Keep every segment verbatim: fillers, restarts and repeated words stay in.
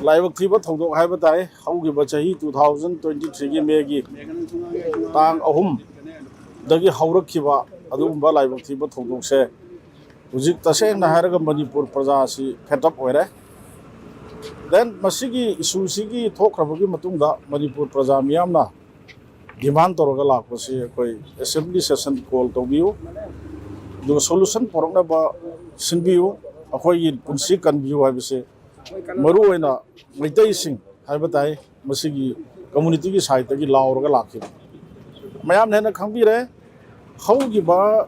ꯂꯥꯏꯕꯛ ꯊꯤꯕ ꯊꯧꯗꯣꯛ ꯍꯥꯏꯕ ꯇꯥꯏ꯫ ꯍꯧꯈꯤꯕ ꯆꯍꯤ two thousand twenty threeꯒꯤ Mayꯒꯤ ꯇꯥꯡ ꯑꯍꯨꯝꯗꯒꯤ ꯍꯧꯔꯛꯈꯤꯕ ꯑꯗꯨꯒꯨꯝꯕ ꯂꯥꯏꯕꯛ ꯊꯤꯕ ꯊꯧꯗꯣꯛꯁꯦ ꯍꯧꯖꯤꯛ ꯇꯁꯦꯡꯅ ꯍꯥꯏꯔꯒ ꯃꯅꯤꯄꯨꯔ ꯄ꯭ꯔꯖꯥ ꯑꯁꯤ fed up ꯑꯣꯏꯔꯦ꯫ Then ꯃꯁꯤꯒꯤ issueꯁꯤꯒꯤ ꯊꯣꯛꯈ꯭ꯔꯕꯒꯤ ꯃꯇꯨꯡꯗ ꯃꯅꯤꯄꯨꯔ ꯄ꯭ꯔꯖꯥ ꯃꯤꯌꯥꯝꯅ demand ꯇꯧꯔꯒ ꯂꯥꯛꯄꯁꯤ ꯑꯩꯈꯣꯏ assembly session call ꯇꯧꯕꯤꯌꯨ, ꯑꯗꯨꯒ solution ꯄꯨꯔꯛꯅꯕ ꯁꯤꯟꯕꯤꯌꯨ, ꯑꯩꯈꯣꯏꯒꯤ ꯄꯨꯟꯁꯤ ꯀꯟꯕꯤꯌꯨ ꯍꯥꯏꯕꯁꯦ ꯃꯔꯨꯑꯣꯏꯅ ꯃꯩꯇꯩꯁꯤꯡ ꯍꯥꯏꯕ ꯇꯥꯏ, ꯃꯁꯤꯒꯤ communityꯒꯤ sideꯇꯒꯤ ꯂꯥꯎꯔꯒ ꯂꯥꯛꯈꯤꯕ꯫ ꯃꯌꯥꯝꯅ ꯍꯦꯟꯅ ꯈꯪꯕꯤꯔꯦ, ꯍꯧꯈꯤꯕ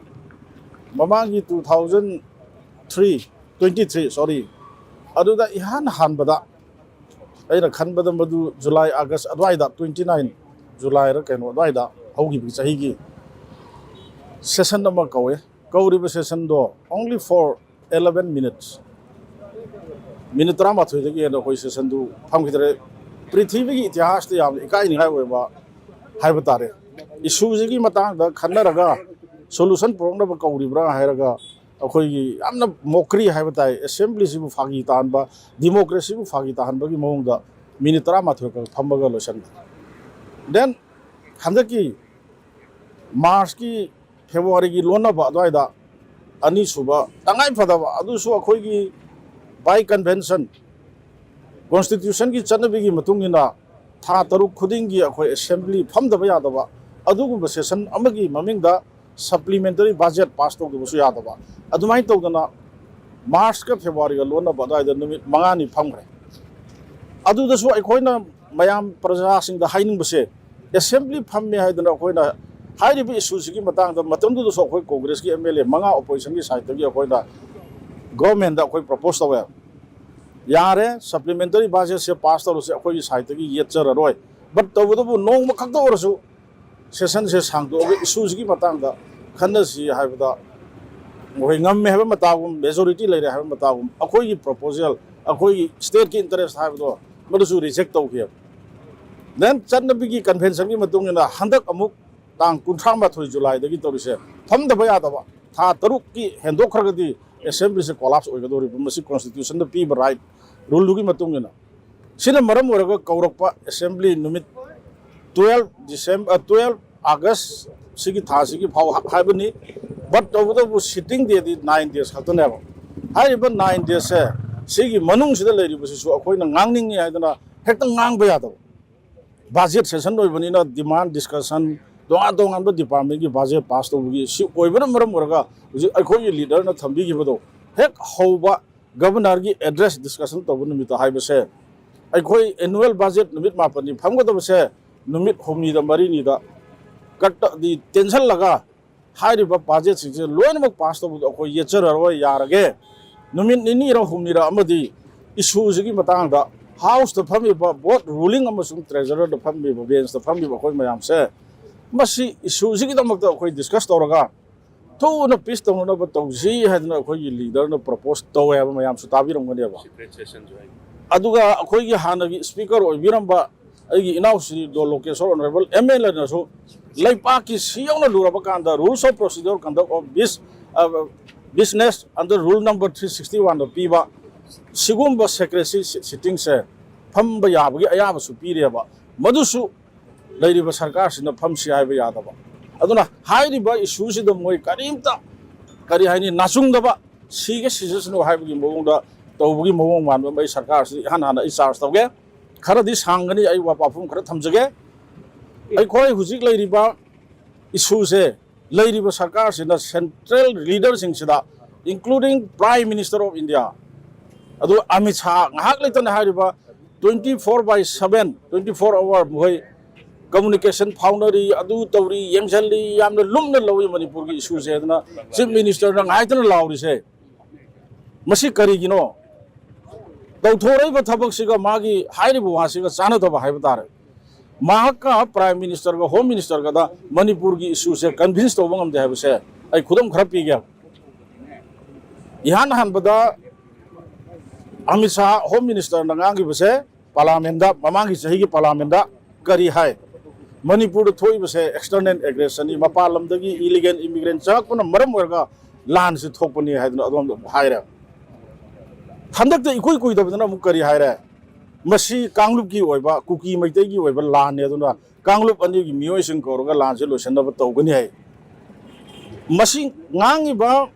ꯃꯃꯥꯡꯒꯤ two thousand three, twenty three, sorry, ꯑꯗꯨꯗ ꯏꯍꯥꯟ ꯍꯥꯟꯕꯗ ꯑꯩꯅ ꯈꯟꯕꯗ ꯃꯗꯨ July, August ꯑꯗꯨꯋꯥꯏꯗ, twenty nine Julyꯔ ꯀꯩꯅꯣ ꯑꯗꯨꯋꯥꯏꯗ ꯍꯧꯈꯤꯕ ꯆꯍꯤꯒꯤ session ꯑꯃ ꯀꯧꯋꯦ꯫ ꯀꯧꯔꯤꯕ sessionꯗꯣ only for eleven minutes, minute ꯇꯔꯥꯃꯥꯊꯣꯏꯗꯒꯤ ꯍꯦꯟꯅ ꯑꯩꯈꯣꯏ sessionꯗꯨ ꯐꯝꯈꯤꯗ꯭ꯔꯦ꯫ ꯄ꯭ꯔꯤꯊꯤꯕꯤꯒꯤ ꯏꯇꯤꯍꯥꯁꯇ ꯌꯥꯝꯅ ꯏꯀꯥꯏꯅꯤꯡꯉꯥꯏ ꯑꯣꯏꯕ ꯍꯥꯏꯕ ꯇꯥꯔꯦ, issueꯁꯤꯒꯤ ꯃꯇꯥꯡꯗ ꯈꯟꯅꯔꯒ solution ꯄꯨꯔꯛꯅꯕ ꯀꯧꯔꯤꯕ꯭ꯔꯥ ꯍꯥꯏꯔꯒ ꯑꯩꯈꯣꯏꯒꯤ ꯌꯥꯝꯅ mockery ꯍꯥꯏꯕ ꯇꯥꯏ, assemblyꯁꯤꯕꯨ ꯐꯥꯒꯤ ꯇꯥꯍꯟꯕ, democracyꯕꯨ ꯐꯥꯒꯤ ꯇꯥꯍꯟꯕꯒꯤ ꯃꯑꯣꯡꯗ minute ꯇꯔꯥꯃꯥꯊꯣꯏ ꯈꯛ ꯐꯝꯃꯒ ꯂꯣꯏꯁꯤꯟꯕ꯫ Then ꯍꯟꯗꯛꯀꯤ Marchꯀꯤ, Februaryꯒꯤ ꯂꯣꯟꯅꯕ ꯑꯗꯨꯋꯥꯏꯗ ꯑꯅꯤꯁꯨꯕ ꯇꯉꯥꯏ ꯐꯗꯕ, ꯑꯗꯨꯁꯨ ꯑꯩꯈꯣꯏꯒꯤ by convention, constitutionꯒꯤ ꯆꯠꯅꯕꯤꯒꯤ ꯃꯇꯨꯡ ꯏꯟꯅ ꯊꯥ ꯇꯔꯨꯛ ꯈꯨꯗꯤꯡꯒꯤ ꯑꯩꯈꯣꯏ assembly ꯐꯝꯗꯕ ꯌꯥꯗꯕ ꯑꯗꯨꯒꯨꯝꯕ session ꯑꯃꯒꯤ ꯃꯃꯤꯡꯗ supplementary budget pass ꯇꯧꯗꯕꯁꯨ ꯌꯥꯗꯕ, ꯑꯗꯨꯃꯥꯏꯅ ꯇꯧꯗꯅ Marchꯀ Februaryꯒ ꯂꯣꯟꯅꯕ ꯑꯗꯨꯋꯥꯏꯗ ꯅꯨꯃꯤꯠ ꯃꯉꯥꯅꯤ ꯐꯝꯈ꯭ꯔꯦ꯫ ꯑꯗꯨꯗꯁꯨ ꯑꯩꯈꯣꯏꯅ ꯃꯌꯥꯝ ꯄ꯭ꯔꯖꯥꯁꯤꯡꯗ ꯍꯥꯏꯅꯤꯡꯕꯁꯦ, assembly ꯐꯝꯃꯦ ꯍꯥꯏꯗꯅ ꯑꯩꯈꯣꯏꯅ ꯍꯥꯏꯔꯤꯕ issueꯁꯤꯒꯤ ꯃꯇꯥꯡꯗ ꯃꯇꯝꯗꯨꯗꯁꯨ ꯑꯩꯈꯣꯏ Congressꯀꯤ MLA ꯃꯉꯥ oppositionꯒꯤ sideꯇꯒꯤ ꯑꯩꯈꯣꯏꯅ governmentꯗ ꯑꯩꯈꯣꯏ propose ꯇꯧꯋꯦ꯫ ꯌꯥꯔꯦ, supplementary budgetꯁꯦ pass ꯇꯧꯔꯁꯦ, ꯑꯩꯈꯣꯏꯒꯤ sideꯇꯒꯤ ꯌꯦꯠꯆꯔꯔꯣꯏ, but ꯇꯧꯕꯇꯕꯨ ꯅꯣꯡꯃ ꯈꯛꯇ ꯑꯣꯏꯔꯁꯨ sessionꯁꯦ ꯁꯥꯡꯗꯣꯛꯑꯒ issueꯁꯤꯒꯤ ꯃꯇꯥꯡꯗ ꯈꯟꯅꯁꯤ ꯍꯥꯏꯕꯗ, ꯃꯈꯣꯏ ꯉꯝꯃꯦ ꯍꯥꯏꯕ ꯃꯇꯥꯒꯨꯝ, majority ꯂꯩꯔꯦ ꯍꯥꯏꯕ ꯃꯇꯥꯒꯨꯝ, ꯑꯩꯈꯣꯏꯒꯤ proposal, ꯑꯩꯈꯣꯏꯒꯤ stateꯀꯤ interest ꯍꯥꯏꯕꯗꯣ ꯃꯗꯨꯁꯨ reject ꯇꯧꯈꯤꯑꯕ꯫ Then ꯆꯠꯅꯕꯤꯒꯤ conventionꯒꯤ ꯃꯇꯨꯡ ꯏꯟꯅ ꯍꯟꯗꯛ ꯑꯃꯨꯛ ꯇꯥꯡ ꯀꯨꯟꯊ꯭ꯔꯥ ꯃꯥꯊꯣꯏ Julyꯗꯒꯤ ꯇꯧꯔꯤꯁꯦ, ꯐꯝꯗꯕ ꯌꯥꯗꯕ, ꯊꯥ ꯇꯔꯨꯛꯀꯤ ꯍꯦꯟꯗꯣꯛꯈ꯭ꯔꯒꯗꯤ assemblyꯁꯦ collapse ꯑꯣꯏꯒꯗꯧꯔꯤꯕ, ꯃꯁꯤ constitutionꯗ ꯄꯤꯕ right, ruleꯗꯨꯒꯤ ꯃꯇꯨꯡ ꯏꯟꯅ꯫ ꯁꯤꯅ ꯃꯔꯝ ꯑꯣꯏꯔꯒ ꯀꯧꯔꯛꯄ ꯑꯦꯁꯦꯝꯕ꯭ꯂꯤ ꯅꯨꯃꯤꯠ twelve December, twelve August ꯁꯤꯒꯤ ꯊꯥꯁꯤꯒꯤ ꯐꯥꯎ ꯍꯥꯏꯕꯅꯤ꯫ But ꯇꯧꯕꯇꯕꯨ sitting dayꯗꯤ nine days ꯈꯛꯇꯅꯦꯕ꯫ ꯍꯥꯏꯔꯤꯕ nine daysꯁꯦ, ꯁꯤꯒꯤ ꯃꯅꯨꯡꯁꯤꯗ ꯂꯩꯔꯤꯕꯁꯤꯁꯨ ꯑꯩꯈꯣꯏꯅ ꯉꯥꯡꯅꯤꯡꯉꯤ ꯍꯥꯏꯗꯅ ꯍꯦꯛꯇ ꯉꯥꯡꯕ ꯌꯥꯗꯕ꯫ Budget session ꯑꯣꯏꯕꯅꯤꯅ demand discussion, ꯇꯣꯉꯥꯟ ꯇꯣꯉꯥꯟꯕ departmentꯀꯤ budget pass ꯇꯧꯕꯒꯤ ꯁꯤ ꯑꯣꯏꯕꯅ ꯃꯔꯝ ꯑꯣꯏꯔꯒ ꯍꯧꯖꯤꯛ ꯑꯩꯈꯣꯏꯒꯤ leaderꯅ ꯊꯝꯕꯤꯈꯤꯕꯗꯣ, ꯍꯦꯛ ꯍꯧꯕ governorꯒꯤ address discussion ꯇꯧꯕ ꯅꯨꯃꯤꯠꯇ ꯍꯥꯏꯕꯁꯦ, ꯑꯩꯈꯣꯏ annual budget ꯅꯨꯃꯤꯠ ꯃꯥꯄꯟꯅꯤ ꯐꯝꯒꯗꯕꯁꯦ, ꯅꯨꯃꯤꯠ ꯍꯨꯝꯅꯤꯗ ꯃꯔꯤꯅꯤꯗ ꯀꯠꯇꯗꯤ ꯇꯦꯟꯁꯜꯂꯒ ꯍꯥꯏꯔꯤꯕ budgetꯁꯤꯡꯁꯦ ꯂꯣꯏꯅꯃꯛ pass ꯇꯧꯕꯗꯣ ꯑꯩꯈꯣꯏ ꯌꯦꯠꯆꯔꯔꯣꯏ, ꯌꯥꯔꯒꯦ꯫ ꯅꯨꯃꯤꯠ ꯅꯤꯅꯤꯔ ꯍꯨꯝꯅꯤꯔ ꯑꯃꯗꯤ issueꯁꯤꯒꯤ ꯃꯇꯥꯡꯗ Houseꯇ ꯐꯝꯃꯤꯕ, both ruling ꯑꯃꯁꯨꯡ treasurerꯗ ꯐꯝꯃꯤꯕ, benchꯇ ꯐꯝꯃꯤꯕ ꯑꯩꯈꯣꯏ ꯃꯌꯥꯝꯁꯦ, ꯃꯁꯤ issueꯁꯤꯒꯤꯗꯃꯛꯇ ꯑꯩꯈꯣꯏ discuss ꯇꯧꯔꯒ ꯊꯨꯅ peace ꯇꯧꯅꯅꯕ ꯇꯧꯁꯤ ꯍꯥꯏꯗꯅ ꯑꯩꯈꯣꯏꯒꯤ leaderꯅ propose ꯇꯧꯋꯦ ꯍꯥꯏꯕ ꯃꯌꯥꯝꯁꯨ ꯇꯥꯕꯤꯔꯝꯒꯅꯦꯕ꯫ Separate sessionꯁꯨ ꯍꯥꯏ꯫ ꯑꯗꯨꯒ ꯑꯩꯈꯣꯏꯒꯤ ꯍꯥꯟꯅꯒꯤ speaker ꯑꯣꯏꯕꯤꯔꯝꯕ ꯑꯩꯒꯤ ꯏꯅꯥꯎ ꯁ꯭ꯔꯤ ꯗꯣ ꯂꯣꯀꯦꯁꯣꯔ honourable MLAꯅꯁꯨ ꯂꯩꯄꯥꯛꯀꯤ ꯁꯤ ꯌꯧꯅ ꯂꯨꯔꯕ ꯀꯥꯟꯗ Rules of Procedure Conduct of Bus-, ꯑ, Business under Rule number three sixty oneꯗ ꯄꯤꯕ ꯁꯤꯒꯨꯝꯕ secrecy si-, sittingꯁꯦ ꯐꯝꯕ ꯌꯥꯕꯒꯤ ꯑꯌꯥꯕꯁꯨ ꯄꯤꯔꯦꯕ꯫ ꯃꯗꯨꯁꯨ ꯂꯩꯔꯤꯕ ꯁꯔꯀꯥꯔꯁꯤꯅ ꯐꯝꯁꯤ ꯍꯥꯏꯕ ꯌꯥꯗꯕ꯫ ꯑꯗꯨꯅ ꯍꯥꯏꯔꯤꯕ issueꯁꯤꯗ ꯃꯣꯏ ꯀꯔꯤꯝꯇ, ꯀꯔꯤ ꯍꯥꯏꯅꯤ, ꯅꯥꯆꯨꯡꯗꯕ, ꯁꯤꯒ ꯁꯤꯖꯁꯅꯨ ꯍꯥꯏꯕꯒꯤ ꯃꯑꯣꯡꯗ ꯇꯧꯕꯒꯤ ꯃꯑꯣꯡ ꯃꯥꯟꯕ ꯑꯃ ꯑꯩ ꯁꯔꯀꯥꯔꯁꯤꯗ ꯏꯍꯥꯟ ꯍꯥꯟꯅ ꯑꯩ charge ꯇꯧꯒꯦ꯫ ꯈꯔꯗꯤ ꯁꯥꯡꯒꯅꯤ, ꯑꯩ ꯋꯥ ꯄꯥꯎꯈꯨꯝ ꯈꯔ ꯊꯝꯖꯒꯦ꯫ ꯑꯩꯈꯣꯏ ꯍꯧꯖꯤꯛ ꯂꯩꯔꯤꯕ issueꯁꯦ ꯂꯩꯔꯤꯕ ꯁꯔꯀꯥꯔꯁꯤꯅ central leaderꯁꯤꯡꯁꯤꯗ, including Prime Minister of India, ꯑꯗꯨ ꯑꯃꯤꯠ ꯁꯥꯍ ꯉꯥꯏꯍꯥꯛ ꯂꯩꯇꯅ ꯍꯥꯏꯔꯤꯕ twenty four by seven, twenty four hour ꯃꯈꯣꯏ communication ꯐꯥꯎꯅꯔꯤ, ꯑꯗꯨ ꯇꯧꯔꯤ, ꯌꯦꯡꯁꯤꯜꯂꯤ, ꯌꯥꯝꯅ ꯂꯨꯝꯅ ꯂꯧꯏ ꯃꯅꯤꯄꯨꯔꯒꯤ issueꯁꯦ ꯍꯥꯏꯗꯅ Chief Ministerꯅ ꯉꯥꯏꯗꯅ ꯂꯥꯎꯔꯤꯁꯦ꯫ ꯃꯁꯤ ꯀꯔꯤꯒꯤꯅꯣ? ꯇꯧꯊꯣꯔꯛꯏꯕ ꯊꯕꯛꯁꯤꯒ ꯃꯥꯒꯤ ꯍꯥꯏꯔꯤꯕ ꯋꯥꯁꯤꯒ ꯆꯥꯟꯅꯗꯕ ꯍꯥꯏꯕ ꯇꯥꯔꯦ꯫ ꯃꯍꯥꯛꯀ Prime Ministerꯒ Home Ministerꯒꯗ ꯃꯅꯤꯄꯨꯔꯒꯤ issueꯁꯦ convince ꯇꯧꯕ ꯉꯝꯗꯦ ꯍꯥꯏꯕꯁꯦ ꯑꯩ ꯈꯨꯗꯝ ꯈꯔ ꯄꯤꯒꯦ꯫ ꯏꯍꯥꯟ ꯍꯥꯟꯕꯗ ꯑꯃꯤꯠ ꯁꯥꯍ Home Ministerꯅ ꯉꯥꯡꯈꯤꯕꯁꯦ parliamentꯇ, ꯃꯃꯥꯡꯒꯤ ꯆꯍꯤꯒꯤ parliamentꯇ ꯀꯔꯤ ꯍꯥꯏ? ꯃꯅꯤꯄꯨꯔꯗ ꯊꯣꯛꯏꯕꯁꯦ external aggressionni, ꯃꯄꯥꯟ ꯂꯝꯗꯒꯤ illegal immigrant ꯆꯪꯉꯛꯄꯅ ꯃꯔꯝ ꯑꯣꯏꯔꯒ ꯂꯥꯟꯁꯤ ꯊꯣꯛꯄꯅꯤ ꯍꯥꯏꯗꯅ ꯑꯗꯣꯝꯗ ꯑꯃꯨꯛ ꯍꯥꯏꯔꯦ꯫ ꯍꯟꯗꯛꯇ ꯏꯀꯨꯏ ꯀꯨꯏꯗꯕꯗꯅ ꯑꯃꯨꯛ ꯀꯔꯤ ꯍꯥꯏꯔꯦ? ꯃꯁꯤ ꯀꯥꯡꯂꯨꯞꯀꯤ ꯑꯣꯏꯕ, ꯀꯨꯀꯤ ꯃꯩꯇꯩꯒꯤ ꯑꯣꯏꯕ ꯂꯥꯟꯅꯤ, ꯑꯗꯨꯅ ꯀꯥꯡꯂꯨꯞ ꯑꯅꯤꯒꯤ ꯃꯤꯑꯣꯏꯁꯤꯡ ꯀꯧꯔꯒ ꯂꯥꯟꯁꯦ ꯂꯣꯏꯁꯤꯟꯅꯕ ꯇꯧꯒꯅꯤ ꯍꯥꯏ꯫ ꯃꯁꯤ ꯉꯥꯡꯉꯤꯕ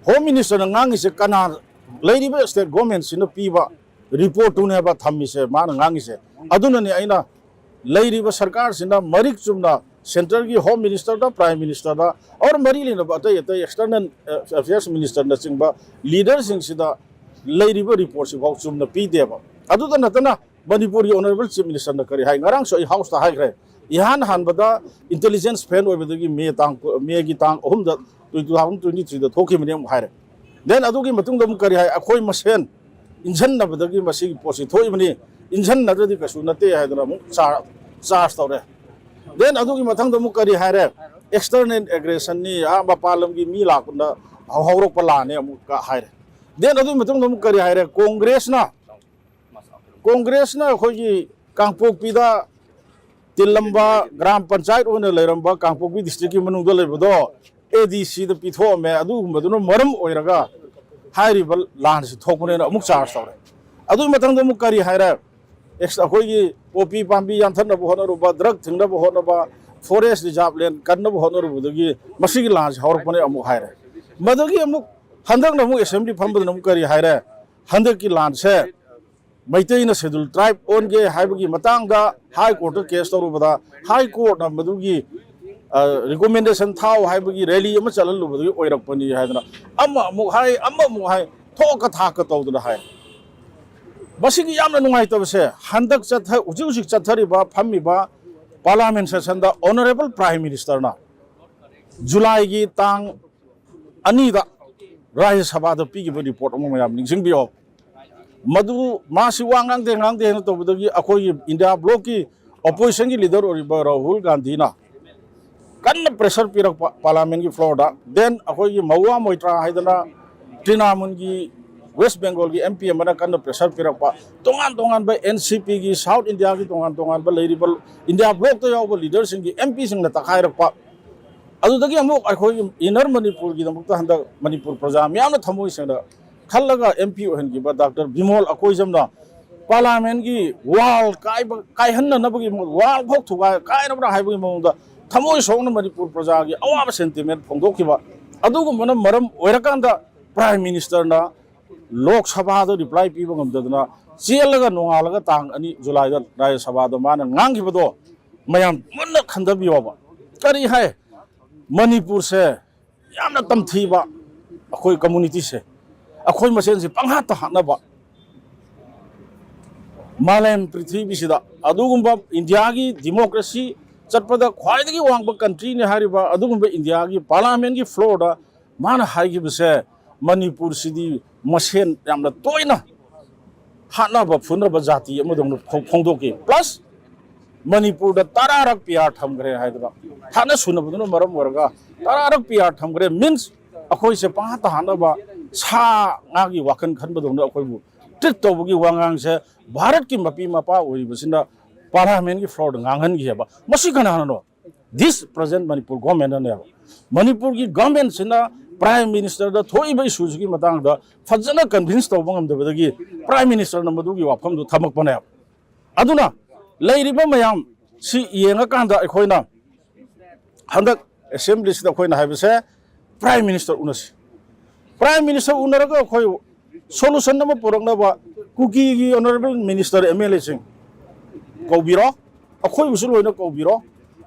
ꯍꯣꯝ ꯃꯤꯅꯤꯁꯇꯔꯅ ꯉꯥꯡꯉꯤꯁꯦ ꯀꯅꯥ? ꯂꯩꯔꯤꯕ ꯁ꯭ꯇꯦꯠ ꯒꯣꯔꯃꯦꯟꯁꯤꯅ ꯄꯤꯕ ꯔꯤꯄꯣꯔꯠꯇꯨꯅꯦꯕ ꯊꯝꯃꯤꯁꯦ, ꯃꯥꯅ ꯉꯥꯡꯉꯤꯁꯦ꯫ ꯑꯗꯨꯅꯅꯦ ꯑꯩꯅ ꯂꯩꯔꯤꯕ ꯁꯔꯀꯥꯔꯁꯤꯅ ꯃꯔꯤꯛ ꯆꯨꯝꯅ ꯁꯦꯟꯇꯔꯒꯤ ꯍꯣꯝ ꯃꯤꯅꯤꯁꯇꯔꯗ, ꯄ꯭ꯔꯥꯏꯝ ꯃꯤꯅꯤꯁꯇꯔꯗ, ꯑꯣꯔ ꯃꯔꯤ ꯂꯩꯅꯕ ꯑꯇꯩ ꯑꯇꯩ ꯑꯦꯛꯁꯇꯔꯅꯦꯜ ꯑꯐꯤꯌꯔꯁ ꯃꯤꯅꯤꯁꯇꯔꯅꯆꯤꯡꯕ ꯂꯤꯗꯔꯁꯤꯡꯁꯤꯗ ꯂꯩꯔꯤꯕ ꯔꯤꯄꯣꯔꯠꯁꯤꯐꯥꯎ ꯆꯨꯝꯅ ꯄꯤꯗꯦꯕ꯫ ꯑꯗꯨꯗ ꯅꯠꯇꯅ ꯃꯅꯤꯄꯨꯔꯒꯤ ꯑꯣꯅꯔꯦꯕꯜ ꯆꯤꯐ ꯃꯤꯅꯤꯁꯇꯔꯅ ꯀꯔꯤ ꯍꯥꯏ? ꯉꯔꯥꯡꯁꯨ ꯑꯩ ꯍꯥꯎꯁꯇ ꯍꯥꯏꯈ꯭ꯔꯦ, ꯏꯍꯥꯟ ꯍꯥꯟꯕꯗ ꯏꯟꯇꯦꯂꯤꯖꯦꯟꯁ ꯐꯦꯜ ꯑꯣꯏꯕꯗꯒꯤ ꯃꯦ ꯇꯥꯡ, ꯃꯦꯒꯤ ꯇꯥꯡ ꯑꯍꯨꯝꯗ ꯇꯨ ꯊꯥꯎꯖꯟ ꯇ꯭ꯋꯦꯟꯇꯤ ꯊ꯭ꯔꯤꯗ ꯊꯣꯛꯈꯤꯕꯅꯤ ꯑꯃꯨꯛ ꯍꯥꯏꯔꯦ꯫ ꯗꯦꯟ ꯑꯗꯨꯒꯤ ꯃꯇꯨꯡꯗ ꯑꯃꯨꯛ ꯀꯔꯤ ꯍꯥꯏ? ꯑꯩꯈꯣꯏ ꯃꯁꯦꯟ ꯏꯟꯁꯤꯟꯅꯕꯗꯒꯤ ꯃꯁꯤꯒꯤ ꯄꯣꯠꯁꯤ ꯊꯣꯛꯏꯕꯅꯤ, ꯏꯟꯁꯤꯟꯅꯗ꯭ꯔꯗꯤ ꯀꯩꯁꯨ ꯅꯠꯇꯦ ꯍꯥꯏꯗꯅ ꯑꯃꯨꯛ ꯆꯥꯔ-, ꯆꯥꯔꯖ ꯇꯧꯔꯦ꯫ ꯗꯦꯟ ꯑꯗꯨꯒꯤ ꯃꯊꯪꯗ ꯑꯃꯨꯛ ꯀꯔꯤ ꯍꯥꯏꯔꯦ? ꯑꯦꯛꯁꯇꯔꯅꯦꯜ ꯑꯦꯒ꯭ꯔꯦꯁꯟꯅꯤ, ꯑꯥ ꯃꯄꯥꯟ ꯂꯝꯒꯤ ꯃꯤ ꯂꯥꯛꯄꯗ ꯍꯧꯔꯛꯄ ꯂꯥꯟꯅꯤ ꯑꯃꯨꯛꯀ ꯍꯥꯏꯔꯦ꯫ ꯗꯦꯟ ꯑꯗꯨꯒꯤ ꯃꯇꯨꯡꯗ ꯑꯃꯨꯛ ꯀꯔꯤ ꯍꯥꯏꯔꯦ? ꯀꯣꯡꯒ꯭ꯔꯦꯁꯅ, ꯀꯣꯡꯒ꯭ꯔꯦꯁꯅ ꯑꯩꯈꯣꯏꯒꯤ ꯀꯥꯡꯄꯣꯛꯄꯤꯗ ꯇꯤꯜꯂꯝꯕ, ꯒ꯭ꯔꯥꯝ ꯄꯟꯆꯥꯌꯠ ꯑꯣꯏꯅ ꯂꯩꯔꯝꯕ ꯀꯥꯡꯄꯣꯛꯄꯤ ꯗꯤꯁꯇ꯭ꯔꯤꯛꯀꯤ ꯃꯅꯨꯡꯗ ꯂꯩꯕꯗꯣ ꯑꯦ ꯗꯤ ꯁꯤꯗ ꯄꯤꯊꯣꯛꯑꯝꯃꯦ꯫ ꯑꯗꯨꯒꯨꯝꯕꯗꯨꯅ ꯃꯔꯝ ꯑꯣꯏꯔꯒ ꯍꯥꯏꯔꯤꯕ ꯂꯥꯟꯁꯤ ꯊꯣꯛꯄꯅꯦꯅ ꯑꯃꯨꯛ ꯆꯥꯔꯖ ꯇꯧꯔꯦ꯫ ꯑꯗꯨꯒꯤ ꯃꯊꯪꯗ ꯑꯃꯨꯛ ꯀꯔꯤ ꯍꯥꯏꯔꯦ? ꯑꯦꯛꯁ-, ꯑꯩꯈꯣꯏꯒꯤ ꯄꯣꯄꯤ ꯄꯥꯝꯕꯤ ꯌꯥꯟꯊꯠꯅꯕ ꯍꯣꯠꯅꯔꯨꯕ, ꯗ꯭ꯔꯒ ꯊꯤꯡꯅꯕ ꯍꯣꯠꯅꯕ, ꯐꯣꯔꯦꯁ ꯔꯤꯖꯥꯔꯚ ꯂꯦꯟ ꯀꯟꯅꯕ ꯍꯣꯠꯅꯔꯨꯕꯗꯒꯤ ꯃꯁꯤꯒꯤ ꯂꯥꯟꯁꯤ ꯍꯧꯔꯛꯄꯅꯦ ꯑꯃꯨꯛ ꯍꯥꯏꯔꯦ꯫ ꯃꯗꯨꯒꯤ ꯑꯃꯨꯛ ꯍꯟꯗꯛꯅ ꯑꯃꯨꯛ ꯑꯦꯁꯦꯝꯕ꯭ꯂꯤ ꯐꯝꯕꯗꯅ ꯑꯃꯨꯛ ꯀꯔꯤ ꯍꯥꯏꯔꯦ? ꯍꯟꯗꯛꯀꯤ ꯂꯥꯟꯁꯦ ꯃꯩꯇꯩꯅ ꯁꯦꯗꯨꯜ ꯇ꯭ꯔꯥꯏꯕ ꯑꯣꯟꯒꯦ ꯍꯥꯏꯕꯒꯤ ꯃꯇꯥꯡꯗ ꯍꯥꯏ ꯀꯣꯔꯠꯇ ꯀꯦꯁ ꯇꯧꯔꯨꯕꯗ, ꯍꯥꯏ ꯀꯣꯔꯠꯅ ꯃꯗꯨꯒꯤ, ꯑ, ꯔꯤꯀꯣꯃꯦꯟꯗꯦꯁꯟ ꯊꯥꯎ ꯍꯥꯏꯕꯒꯤ ꯔꯦꯂꯤ ꯑꯃ ꯆꯠꯍꯜꯂꯨꯕꯗꯒꯤ ꯑꯣꯏꯔꯛꯄꯅꯤ ꯍꯥꯏꯗꯅ ꯑꯃ ꯑꯃꯨꯛ ꯍꯥꯏ, ꯑꯃ ꯑꯃꯨꯛ ꯍꯥꯏ, ꯊꯣꯛꯀ ꯊꯥꯛꯀ ꯇꯧꯗꯅ ꯍꯥꯏ꯫ ꯃꯁꯤꯒꯤ ꯌꯥꯝꯅ ꯅꯨꯡꯉꯥꯏꯇꯕꯁꯦ, ꯍꯟꯗꯛ ꯆꯠꯊ-, ꯍꯧꯖꯤꯛ ꯍꯧꯖꯤꯛ ꯆꯠꯊꯔꯤꯕ, ꯐꯝꯃꯤꯕ ꯄꯥꯔꯂꯥꯃꯦꯟ ꯁꯦꯁꯟꯗ ꯑꯣꯅꯔꯦꯕꯜ ꯄ꯭ꯔꯥꯏꯝ ꯃꯤꯅꯤꯁꯇꯔꯅ ꯖꯨꯂꯥꯏꯒꯤ ꯇꯥꯡ ꯑꯅꯤꯗ ꯔꯥꯖ꯭ꯌ ꯁꯚꯥꯗ ꯄꯤꯈꯤꯕ ꯔꯤꯄꯣꯔꯠ ꯑꯃ ꯃꯌꯥꯝ ꯅꯤꯡꯁꯤꯡꯕꯤꯌꯣ꯫ ꯃꯗꯨ ꯃꯥꯁꯤ ꯋꯥ ꯉꯥꯡꯗꯦ, ꯉꯥꯡꯗꯦ ꯍꯥꯏꯅ ꯇꯧꯕꯗꯒꯤ ꯑꯩꯈꯣꯏꯒꯤ ꯏꯟꯗꯤꯌꯥ ꯕ꯭ꯂꯣꯛꯀꯤ ꯑꯣꯄꯣꯖꯤꯁꯟꯒꯤ ꯂꯤꯗꯔ ꯑꯣꯏꯔꯤꯕ ꯔꯥꯍꯨꯜ ꯒꯥꯟꯙꯤꯅ ꯀꯟꯅ ꯄ꯭ꯔꯦꯁꯔ ꯄꯤꯔꯛꯄ ꯄꯥꯔꯂꯥꯃꯦꯟꯒꯤ ꯐ꯭ꯂꯣꯔꯗ꯫ ꯗꯦꯟ ꯑꯩꯈꯣꯏꯒꯤ ꯃꯍꯨꯋꯥ ꯃꯣꯏꯇ꯭ꯔꯥ ꯍꯥꯏꯗꯅ ꯇ꯭ꯔꯤꯅꯥꯃꯨꯟꯒꯤ ꯋꯦꯁ ꯕꯦꯡꯒꯣꯜꯒꯤ ꯑꯦꯝ ꯄꯤ ꯑꯃꯅ ꯀꯟꯅ ꯄ꯭ꯔꯦꯁꯔ ꯄꯤꯔꯛꯄ, ꯇꯣꯉꯥꯟ ꯇꯣꯉꯥꯟꯕ ꯑꯦꯟ ꯁꯤ ꯄꯤꯒꯤ ꯁꯥꯎꯠ ꯏꯟꯗꯤꯌꯥꯒꯤ ꯇꯣꯉꯥꯟ ꯇꯣꯉꯥꯟꯕ ꯂꯩꯔꯤꯕ ꯏꯟꯗꯤꯌꯥ ꯕ꯭ꯂꯣꯛꯇ ꯌꯥꯎꯕ ꯂꯤꯗꯔꯁꯤꯡꯒꯤ ꯑꯦꯝ ꯄꯤꯁꯤꯡꯅ ꯇꯛꯈꯥꯏꯔꯛꯄ꯫ ꯑꯗꯨꯗꯒꯤ ꯑꯃꯨꯛ ꯑꯩꯈꯣꯏꯒꯤ ꯏꯟꯅꯔ ꯃꯅꯤꯄꯨꯔꯒꯤꯗꯃꯛꯇ ꯍꯟꯗꯛ ꯃꯅꯤꯄꯨꯔ ꯄ꯭ꯔꯖꯥ ꯃꯤꯌꯥꯝꯅ ꯊꯃꯣꯏ ꯁꯦꯡꯅ ꯈꯜꯂꯒ ꯑꯦꯝ ꯄꯤ ꯑꯣꯏꯍꯟꯈꯤꯕ ꯗꯥꯛꯇꯔ ꯕꯤꯃꯣꯜ ꯑꯀꯣꯏꯖꯝꯅ ꯄꯥꯔꯂꯥꯃꯦꯟꯒꯤ ꯋꯥꯜ ꯀꯥꯏꯕ, ꯀꯥꯏꯍꯟꯅꯅꯕꯒꯤ ꯃꯑꯣꯡ, ꯋꯥꯜ ꯐꯥꯎ ꯊꯨꯒꯥꯏ, ꯀꯥꯏꯔꯕ꯭ꯔꯥ ꯍꯥꯏꯕꯒꯤ ꯃꯑꯣꯡꯗ ꯊꯃꯣꯏ ꯁꯣꯛꯅ ꯃꯅꯤꯄꯨꯔ ꯄ꯭ꯔꯖꯥꯒꯤ ꯑꯋꯥꯕ ꯁꯦꯟꯇꯤꯃꯦꯟ ꯐꯣꯡꯗꯣꯛꯈꯤꯕ꯫ ꯑꯗꯨꯒꯨꯝꯕꯅ ꯃꯔꯝ ꯑꯣꯏꯔꯀꯥꯟꯗ ꯄ꯭ꯔꯥꯏꯝ ꯃꯤꯅꯤꯁꯇꯔꯅ ꯂꯣꯛ ꯁꯚꯥꯗ ꯔꯤꯄ꯭ꯂꯥꯏ ꯄꯤꯕ ꯉꯝꯗꯗꯅ ꯆꯦꯜꯂꯒ ꯅꯣꯡꯉꯥꯜꯂꯒ ꯇꯥꯡ ꯑꯅꯤ ꯖꯨꯂꯥꯏꯗ ꯔꯥꯖ꯭ꯌ ꯁꯚꯥꯗ ꯃꯥꯅ ꯉꯥꯡꯈꯤꯕꯗꯣ ꯃꯌꯥꯝ ꯃꯨꯟꯅ ꯈꯟꯊꯕꯤꯌꯣꯕ꯫ ꯀꯔꯤ ꯍꯥꯏ? ꯃꯅꯤꯄꯨꯔꯁꯦ ꯌꯥꯝꯅ ꯇꯝꯊꯤꯕ, ꯑꯩꯈꯣꯏ ꯀꯝꯃꯨꯅꯤꯇꯤꯁꯦ, ꯑꯩꯈꯣꯏ ꯃꯁꯦꯟꯁꯦ ꯄꯪꯍꯥꯠꯇ ꯍꯥꯠꯅꯕ, ꯃꯥꯂꯦꯝ ꯄ꯭ꯔꯤꯊꯤꯕꯤꯁꯤꯗ ꯑꯗꯨꯒꯨꯝꯕ ꯏꯟꯗꯤꯌꯥꯒꯤ ꯗꯤꯃꯣꯀ꯭ꯔꯦꯁꯤ ꯆꯠꯄꯗ ꯈ꯭ꯋꯥꯏꯗꯒꯤ ꯋꯥꯡꯕ ꯀꯟꯇ꯭ꯔꯤꯅꯤ ꯍꯥꯏꯔꯤꯕ ꯑꯗꯨꯒꯨꯝꯕ ꯏꯟꯗꯤꯌꯥꯒꯤ ꯄꯥꯔꯂꯥꯃꯦꯟꯒꯤ ꯐ꯭ꯂꯣꯔꯗ ꯃꯥꯅ ꯍꯥꯏꯈꯤꯕꯁꯦ, ꯃꯅꯤꯄꯨꯔꯁꯤꯗꯤ ꯃꯁꯦꯟ ꯌꯥꯝꯅ ꯇꯣꯏꯅ ꯍꯥꯠꯅꯕ ꯐꯨꯅꯕ ꯖꯥꯇꯤ ꯑꯃꯗꯧꯅ ꯐꯣꯡ-, ꯐꯣꯡꯗꯣꯛꯈꯤ꯫ ꯄ꯭ꯂꯁ ꯃꯅꯤꯄꯨꯔꯗ ꯇꯔꯥꯔꯛ ꯄꯤ ꯑꯥꯔ ꯊꯝꯈ꯭ꯔꯦ ꯍꯥꯏꯗꯅ, ꯍꯥꯠꯅ ꯁꯨꯅꯕꯗꯨꯅ ꯃꯔꯝ ꯑꯣꯏꯔꯒ ꯇꯔꯥꯔꯛ ꯄꯤ ꯑꯥꯔ ꯊꯝꯈ꯭ꯔꯦ꯫ ꯃꯤꯟꯁ, ꯑꯩꯈꯣꯏꯁꯦ ꯄꯪꯍꯥꯠꯇ ꯍꯥꯠꯅꯕ, ꯁꯥ ꯉꯥꯒꯤ ꯋꯥꯈꯜ ꯈꯟꯕꯗꯧꯅ ꯑꯩꯈꯣꯏꯕꯨ ꯇ꯭ꯔꯤꯠ ꯇꯧꯕꯒꯤ ꯋꯥꯉꯥꯡꯁꯦ ꯚꯥꯔꯠꯀꯤ ꯃꯄꯤ ꯃꯄꯥ ꯑꯣꯏꯔꯤꯕꯁꯤꯅ ꯄꯥꯔꯂꯥꯃꯦꯟꯒꯤ ꯐ꯭ꯂꯣꯔꯗ ꯉꯥꯡꯍꯟꯈꯤꯑꯕ꯫ ꯃꯁꯤ ꯀꯅꯥꯅꯅꯣ? This present Manipur government-ꯅꯅꯦꯕ꯫ ꯃꯅꯤꯄꯨꯔꯒꯤ ꯒꯚꯔꯟꯃꯦꯟꯠꯁꯤꯅ ꯄ꯭ꯔꯥꯏꯝ ꯃꯤꯅꯤꯁꯇꯔꯗ ꯊꯣꯛꯏꯕ ꯏꯁꯨꯁꯤꯒꯤ ꯃꯇꯥꯡꯗ ꯐꯖꯅ ꯀꯟꯚꯤꯟꯁ ꯇꯧꯕ ꯉꯝꯗꯕꯗꯒꯤ ꯄ꯭ꯔꯥꯏꯝ ꯃꯤꯅꯤꯁꯇꯔꯅ ꯃꯗꯨꯒꯤ ꯋꯥꯐꯝꯗꯨ ꯊꯝꯃꯛꯄꯅꯦꯕ꯫ ꯑꯗꯨꯅ ꯂꯩꯔꯤꯕ ꯃꯌꯥꯝ ꯁꯤ ꯌꯦꯡꯉꯀꯥꯟꯗ ꯑꯩꯈꯣꯏꯅ ꯍꯟꯗꯛ ꯑꯦꯁꯦꯝꯕ꯭ꯂꯤꯁꯤꯗ ꯑꯩꯈꯣꯏꯅ ꯍꯥꯏꯕꯁꯦ, ꯄ꯭ꯔꯥꯏꯝ ꯃꯤꯅꯤꯁꯇꯔ ꯎꯅꯁꯤ꯫ ꯄ꯭ꯔꯥꯏꯝ ꯃꯤꯅꯤꯁꯇꯔ ꯎꯅꯔꯒ ꯑꯩꯈꯣꯏ ꯁꯣꯂꯨꯁꯟ ꯑꯃ ꯄꯨꯔꯛꯅꯕ ꯀꯨꯀꯤꯒꯤ ꯑꯣꯅꯔꯦꯕꯜ ꯃꯤꯅꯤꯁꯇꯔ, ꯑꯦꯝ ꯑꯦꯜ ꯑꯦꯁꯤꯡ ꯀꯧꯕꯤꯔꯣ, ꯑꯩꯈꯣꯏꯕꯨꯁꯨ ꯂꯣꯏꯅ ꯀꯧꯕꯤꯔꯣ,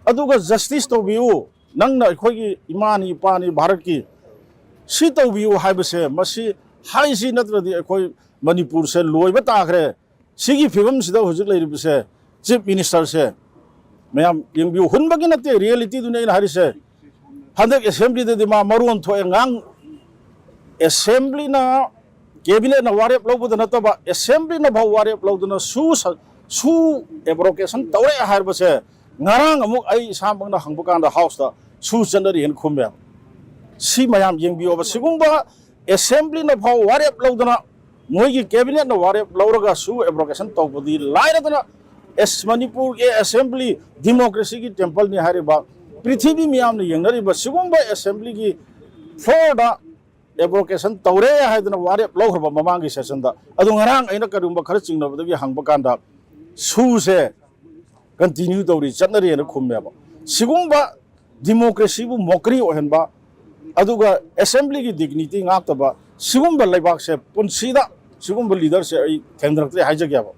ꯑꯗꯨꯒ ꯖꯁꯇꯤꯁ ꯇꯧꯕꯤꯌꯨ꯫ ꯅꯪꯅ ꯑꯩꯈꯣꯏꯒꯤ ꯏꯃꯥꯅꯤ ꯏꯄꯥꯅꯤ ꯚꯥꯔꯠꯀꯤ, ꯁꯤ ꯇꯧꯕꯤꯌꯨ ꯍꯥꯏꯕꯁꯦ, ꯃꯁꯤ ꯍꯥꯏꯁꯤ ꯅꯠꯇ꯭ꯔꯗꯤ ꯑꯩꯈꯣꯏ ꯃꯅꯤꯄꯨꯔꯁꯦ ꯂꯣꯏꯕ ꯇꯥꯈ꯭ꯔꯦ꯫ ꯁꯤꯒꯤ ꯐꯤꯕꯝꯁꯤꯗ ꯍꯧꯖꯤꯛ ꯂꯩꯔꯤꯕꯁꯦ, ꯆꯤꯐ ꯃꯤꯅꯤꯁꯇꯔꯁꯦ, ꯃꯌꯥꯝ ꯌꯦꯡꯕꯤꯌꯨ, ꯍꯨꯟꯕꯒꯤ ꯅꯠꯇꯦ, ꯔꯤꯌꯦꯂꯤꯇꯤꯗꯨꯅꯦ ꯑꯩꯅ ꯍꯥꯏꯔꯤꯁꯦ꯫ ꯍꯟꯗꯛ ꯑꯦꯁꯦꯝꯕ꯭ꯂꯤꯗꯗꯤ ꯃꯥ ꯃꯔꯣꯟ ꯊꯣꯛꯑꯦ, ꯉꯥꯡ-, ꯑꯦꯁꯦꯝꯕ꯭ꯂꯤꯅ, ꯀꯦꯕꯤꯅꯦꯠꯅ ꯋꯥꯔꯦꯞ ꯂꯧꯕꯗ ꯅꯠꯇꯕ, ꯑꯦꯁꯦꯝꯕ꯭ꯂꯤꯅ ꯐꯥꯎ ꯋꯥꯔꯦꯞ ꯂꯧꯗꯅ ꯁꯨ ꯁ-, ꯁꯨ ꯑꯦꯕ꯭ꯔꯣꯀꯦꯁꯟ ꯇꯧꯔꯦ ꯍꯥꯏꯔꯕꯁꯦ, ꯉꯔꯥꯡ ꯑꯃꯨꯛ ꯑꯩ ꯏꯁꯥꯃꯛꯅ ꯍꯪꯕ ꯀꯥꯟꯗ ꯍꯥꯎꯁꯇ ꯁꯨ ꯆꯠꯅꯔꯤ ꯍꯥꯏꯅ ꯈꯨꯝꯃꯦ꯫ ꯁꯤ ꯃꯌꯥꯝ ꯌꯦꯡꯕꯤꯌꯣꯕ, ꯁꯤꯒꯨꯝꯕ ꯑꯦꯁꯦꯝꯕ꯭ꯂꯤꯅ ꯐꯥꯎ ꯋꯥꯔꯦꯞ ꯂꯧꯗꯅ, ꯃꯣꯏꯒꯤ ꯀꯦꯕꯤꯅꯦꯠꯅ ꯋꯥꯔꯦꯞ ꯂꯧꯔꯒ ꯁꯨ ꯑꯦꯕ꯭ꯔꯣꯀꯦꯁꯟ ꯇꯧꯕꯗꯤ ꯂꯥꯏꯔꯗꯅ, ꯑꯦꯁ-, ꯃꯅꯤꯄꯨꯔꯒꯤ ꯑꯦꯁꯦꯝꯕ꯭ꯂꯤ ꯗꯤꯃꯣꯀ꯭ꯔꯦꯁꯤꯒꯤ ꯇꯦꯝꯄꯜꯅꯤ ꯍꯥꯏꯔꯤꯕ, ꯄ꯭ꯔꯤꯊꯤꯕꯤ ꯃꯤꯌꯥꯝꯅ ꯌꯦꯡꯅꯔꯤꯕ ꯁꯤꯒꯨꯝꯕ ꯑꯦꯁꯦꯝꯕ꯭ꯂꯤꯒꯤ ꯐ꯭ꯂꯣꯔꯗ ꯑꯦꯕ꯭ꯔꯣꯀꯦꯁꯟ ꯇꯧꯔꯦ ꯍꯥꯏꯗꯅ ꯋꯥꯔꯦꯞ ꯂꯧꯈ꯭ꯔꯕ ꯃꯃꯥꯡꯒꯤ ꯁꯦꯁꯟꯗ꯫ ꯑꯗꯣ ꯉꯔꯥꯡ ꯑꯩꯅ ꯀꯔꯤꯒꯨꯝꯕ ꯈꯔ ꯆꯤꯡꯅꯕꯗꯒꯤ ꯍꯪꯕ ꯀꯥꯟꯗ, ꯁꯨꯁꯦ ꯀꯟꯇꯤꯅ꯭ꯌꯨ ꯇꯧꯔꯤ, ꯆꯠꯅꯔꯤꯅ ꯈꯨꯝꯃꯦꯕ꯫ ꯁꯤꯒꯨꯝꯕ ꯗꯤꯃꯣꯀ꯭ꯔꯦꯁꯤꯕꯨ ꯃꯣꯀꯔꯤ ꯑꯣꯏꯍꯟꯕ, ꯑꯗꯨꯒ ꯑꯦꯁꯦꯝꯕ꯭ꯂꯤꯒꯤ ꯗꯤꯒꯅꯤꯇꯤ ꯉꯥꯛꯇꯕ ꯁꯤꯒꯨꯝꯕ ꯂꯩꯕꯥꯛꯁꯦ ꯄꯨꯟꯁꯤꯗ ꯁꯤꯒꯨꯝꯕ ꯂꯤꯗꯔꯁꯦ ꯑꯩ ꯊꯦꯡꯅꯔꯛꯇ꯭ꯔꯦ ꯍꯥꯏꯖꯒꯦꯕ꯫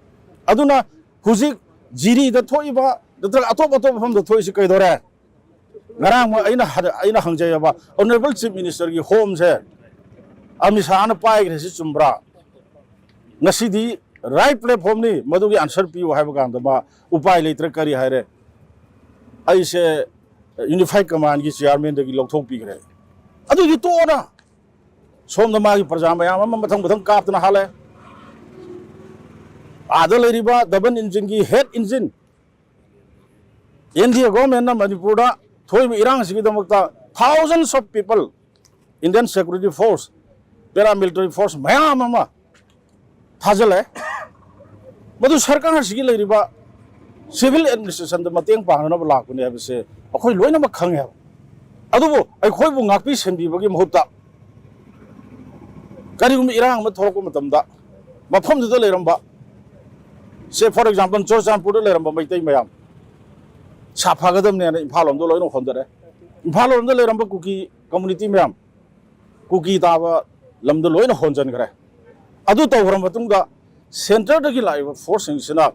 ꯑꯗꯨꯅ ꯍꯧꯖꯤꯛ ꯖꯤꯔꯤꯗ ꯊꯣꯛꯏꯕ ꯅꯠꯇ꯭ꯔꯒ ꯑꯇꯣꯞ ꯑꯇꯣꯞꯄ ꯃꯐꯝꯗ ꯊꯣꯛꯏꯁꯤ ꯀꯩꯗꯧꯔꯦ? ꯉꯔꯥꯡ ꯑꯩꯅ ꯍ-, ꯑꯩꯅ ꯍꯪꯖꯩꯑꯕ, ꯑꯣꯅꯔꯦꯕꯜ ꯆꯤꯐ ꯃꯤꯅꯤꯁꯇꯔꯒꯤ ꯍꯣꯝꯁꯦ ꯑꯃꯤꯠ ꯁꯥꯍꯅ ꯄꯥꯏꯈ꯭ꯔꯦ, ꯁꯤ ꯆꯨꯝꯕ꯭ꯔꯥ? ꯉꯁꯤꯗꯤ ꯔꯥꯏꯠ ꯄ꯭ꯂꯦꯠꯐꯣꯝꯅꯤ, ꯃꯗꯨꯒꯤ ꯑꯟꯁꯔ ꯄꯤꯌꯨ ꯍꯥꯏꯕ ꯀꯥꯟꯗ ꯃꯥ ꯎꯄꯥꯏ ꯂꯩꯇ꯭ꯔꯦ꯫ ꯀꯔꯤ ꯍꯥꯏꯔꯦ? "ꯑꯩꯁꯦ ꯌꯨꯅꯤꯐꯥꯏꯠ ꯀꯃꯥꯟꯒꯤ ꯆꯤꯌꯥꯔꯃꯦꯟꯗꯒꯤ ꯂꯧꯊꯣꯛꯄꯤꯈ꯭ꯔꯦ"꯫ ꯑꯗꯨꯗꯤ ꯇꯣꯛꯑꯣꯅ꯫ ꯁꯣꯝꯗ ꯃꯥꯒꯤ ꯄ꯭ꯔꯖꯥ ꯃꯌꯥꯝ ꯑꯃ ꯃꯊꯪ ꯃꯊꯪ ꯀꯥꯞꯇꯅ ꯍꯥꯠꯂꯦ꯫ ꯑꯥꯗ ꯂꯩꯔꯤꯕ ꯗꯕꯜ ꯏꯟꯖꯤꯟꯒꯤ ꯍꯦꯠ ꯏꯟꯖꯤꯟ ꯑꯦꯟ ꯗꯤ ꯑꯦ ꯒꯣꯔꯃꯦꯟꯅ ꯃꯅꯤꯄꯨꯔꯗ ꯊꯣꯛꯏꯕ ꯏꯔꯥꯡꯁꯤꯒꯤꯗꯃꯛꯇ thousands of people, Indian security force, paramilitary force ꯃꯌꯥꯝ ꯑꯃ ꯊꯥꯖꯤꯜꯂꯛꯑꯦ꯫ ꯃꯗꯨ ꯁꯔꯀꯥꯔꯁꯤꯒꯤ ꯂꯩꯔꯤꯕ ꯁꯤꯚꯤꯜ ꯑꯦꯗꯃꯤꯅꯤꯁꯇ꯭ꯔꯦꯁꯟꯗ ꯃꯇꯦꯡ ꯄꯥꯡꯅꯅꯕ ꯂꯥꯛꯄꯅꯤ ꯍꯥꯏꯕꯁꯦ ꯑꯩꯈꯣꯏ ꯂꯣꯏꯅꯃꯛ ꯈꯪꯉꯦꯕ꯫ ꯑꯗꯨꯕꯨ ꯑꯩꯈꯣꯏꯕꯨ ꯉꯥꯛꯄꯤ ꯁꯦꯟꯕꯤꯕꯒꯤ ꯃꯍꯨꯠꯇ ꯀꯔꯤꯒꯨꯝꯕ ꯏꯔꯥꯡ ꯑꯃ ꯊꯣꯛꯂꯛꯄ ꯃꯇꯝꯗ ꯃꯐꯝꯗꯨꯗ ꯂꯩꯔꯝꯕ, say for example, ꯆꯨꯔꯆꯥꯟꯄꯨꯔꯗ ꯂꯩꯔꯝꯕ ꯃꯩꯇꯩ ꯃꯌꯥꯝ ꯁꯥꯐꯒꯗꯕꯅꯦꯅ ꯏꯝꯐꯥꯜ ꯂꯣꯝꯗ ꯂꯣꯏꯅ ꯍꯣꯟꯗꯔꯦ꯫ ꯏꯝꯐꯥꯜ ꯂꯣꯝꯗ ꯂꯩꯔꯝꯕ ꯀꯨꯀꯤ ꯀꯝꯃꯨꯅꯤꯇꯤ ꯃꯌꯥꯝ, ꯀꯨꯀꯤ ꯇꯥꯕ ꯂꯝꯗ ꯂꯣꯏꯅ ꯍꯣꯟꯖꯟꯈ꯭ꯔꯦ꯫ ꯑꯗꯨ ꯇꯧꯈ꯭ꯔ ꯃꯇꯨꯡꯗ ꯁꯦꯟꯇꯔꯗꯒꯤ ꯂꯥꯛꯏꯕ ꯐꯣꯔꯁꯁꯤꯡꯁꯤꯅ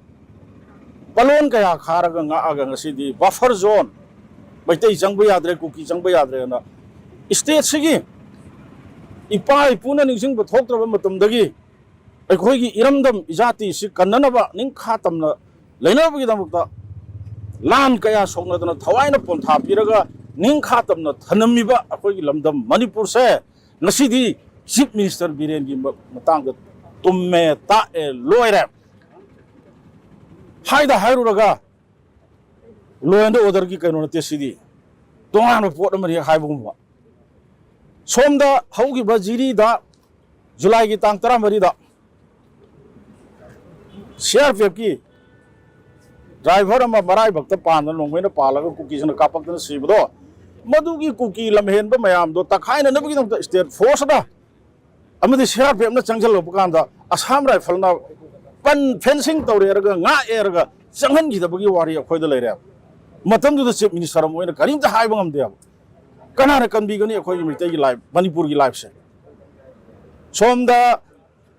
ꯄꯂꯣꯟ ꯀꯌꯥ ꯈꯥꯔꯒ ꯉꯥꯛꯑꯒ ꯉꯁꯤꯗꯤ ꯕꯐꯔ ꯖꯣꯟ, ꯃꯩꯇꯩ ꯆꯪꯕ ꯌꯥꯗ꯭ꯔꯦ, ꯀꯨꯀꯤ ꯆꯪꯕ ꯌꯥꯗ꯭ꯔꯦꯅ ꯁ꯭ꯇꯦꯠꯁꯤꯒꯤ ꯏꯄꯥ ꯏꯄꯨꯅ ꯅꯤꯡꯁꯤꯡꯕ ꯊꯣꯛꯇ꯭ꯔꯕ ꯃꯇꯝꯗꯒꯤ ꯑꯩꯈꯣꯏꯒꯤ ꯏꯔꯝꯗꯝ ꯏꯖꯥꯇꯤꯁꯤ ꯀꯟꯅꯅꯕ ꯅꯤꯡꯈꯥ ꯇꯝꯅ ꯂꯩꯅꯕꯒꯤꯗꯃꯛꯇ ꯂꯥꯟ ꯀꯌꯥ ꯁꯣꯛꯅꯗꯅ ꯊꯋꯥꯏꯅ ꯄꯣꯟꯊꯥ ꯄꯤꯔꯒ ꯅꯤꯡꯈꯥ ꯇꯝꯅ ꯊꯅꯝꯃꯤꯕ ꯑꯩꯈꯣꯏꯒꯤ ꯂꯝꯗꯝ ꯃꯅꯤꯄꯨꯔꯁꯦ ꯉꯁꯤꯗꯤ ꯆꯤꯐ ꯃꯤꯅꯤꯁꯇꯔ ꯕꯤꯔꯦꯟꯒꯤ ꯃ-, ꯃꯇꯥꯡꯗ ꯇꯨꯝꯃꯦ, ꯇꯥꯛꯑꯦ, ꯂꯣꯏꯔꯦ꯫ ꯍꯥꯏꯗ ꯍꯥꯏꯔꯨꯔꯒ law and orderꯒꯤ ꯀꯩꯅꯣ ꯅꯠꯇꯦ ꯁꯤꯗꯤ, ꯇꯣꯉꯥꯟꯕ ꯄꯣꯠ ꯑꯃꯅꯤ ꯍꯥꯏꯕꯒꯨꯝꯕ꯫ ꯁꯣꯝꯗ ꯍꯧꯈꯤꯕ ꯖꯤꯔꯤꯗ ꯖꯨꯂꯥꯏꯒꯤ ꯇꯥꯡ ꯇꯔꯥꯃꯔꯤꯗ ꯁꯤ ꯑꯥꯔ ꯄꯤ ꯑꯦꯐꯀꯤ ꯗ꯭ꯔꯥꯏꯚꯔ ꯑꯃ ꯃꯔꯥꯏꯕꯛꯇ ꯄꯥꯟꯗꯅ ꯅꯣꯡꯃꯩꯅ ꯄꯥꯜꯂꯒ ꯀꯨꯀꯤꯁꯤꯡꯅ ꯀꯥꯞꯄꯛꯇꯅ ꯁꯤꯕꯗꯣ ꯃꯗꯨꯒꯤ ꯀꯨꯀꯤ ꯂꯝꯍꯦꯟꯕ ꯃꯌꯥꯝꯗꯣ ꯇꯛꯈꯥꯏꯅꯅꯕꯒꯤꯗꯃꯛꯇ state force ꯅ ꯑꯃꯗꯤ C R P F ꯅ ꯆꯪꯁꯤꯜꯂꯛꯄ ꯀꯥꯟꯗ Assam Rifle ꯅ ꯄꯟ, fencing ꯇꯧꯔꯦꯔꯒ ꯉꯥꯛꯑꯦꯔꯒ ꯆꯪꯍꯟꯈꯤꯗꯕꯒꯤ ꯋꯥꯔꯤ ꯑꯩꯈꯣꯏꯗ ꯂꯩꯔꯦꯕ꯫ ꯃꯇꯝꯗꯨꯗ Chief Minister ꯑꯃ ꯑꯣꯏꯅ ꯀꯔꯤꯝꯇ ꯍꯥꯏꯕ ꯉꯝꯗꯦꯕ꯫ ꯀꯅꯥꯅ ꯀꯟꯕꯤꯒꯅꯤ ꯑꯩꯈꯣꯏꯒꯤ ꯃꯩꯇꯩꯒꯤ life, ꯃꯅꯤꯄꯨꯔꯒꯤ life ꯁꯦ? ꯁꯣꯝꯗ